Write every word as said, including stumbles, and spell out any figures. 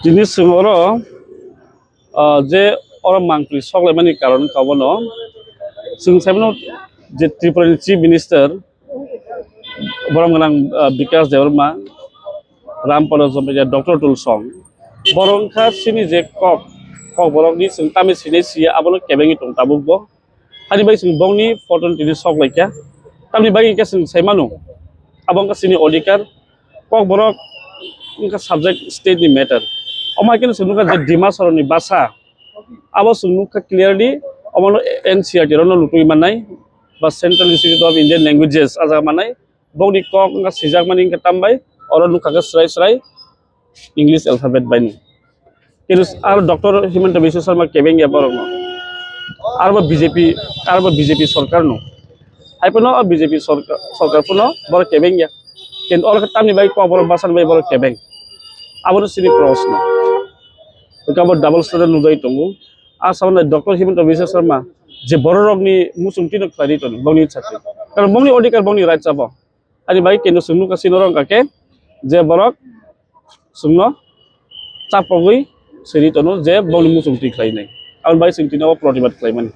Tini chwng oro, ah, je oro mangpli soklaimani karon wngkha obono. Chwng saimano je Tripura ni Chief Minister, borom gwnang, ah, Bikash Debbarma, Ram Pado Jamatia, Doctor Tulsong. Borok wngkha chini je kok, kok borokni chwng tamni sinai siya abono kebengwi tong tabuk bo. Hani bai chwng bongni photo tini sok laikha. Tamni bagwi khe chwng sai mano, abo wngkha chini odhikar. Kok borok wngkha subject state ni matter. Omo hai kheno chwng nukha je Dima Soroni basa, abo chwng nukha clearly, omono N C E R T rono lutui mannai ba Central Institute of Indian Languages ah jaga mannai. Bongni kok wngkha swijakmani wngkha tambai, oro nukha khe srai srai English alphabet bai ni. Kintu aro Doctor Himanta Biswa Sarma kebeng ya borok no. Aro bo B J P, aro bo B J P sorkar no. Hai phano o B J P sorkar, sorkar phano borok kebeng ya. Kintu oro tamni bai kok borok basan bai borok kebeng. Abono sini proshno. Eka bo double standard nujai tongo. A saban Doctor Himanta Biswa Sarma je borok rokni muchungti no khlai ri tono, bongni chakri. Karon bongni odhikar, bongni right chabo. Ani bai keno chwng nukha sino rong kake je borok chwngno chapogwi siri tono je bongni muchung twi khlainai. Aboni bai chwng tini o protibad khlaimani.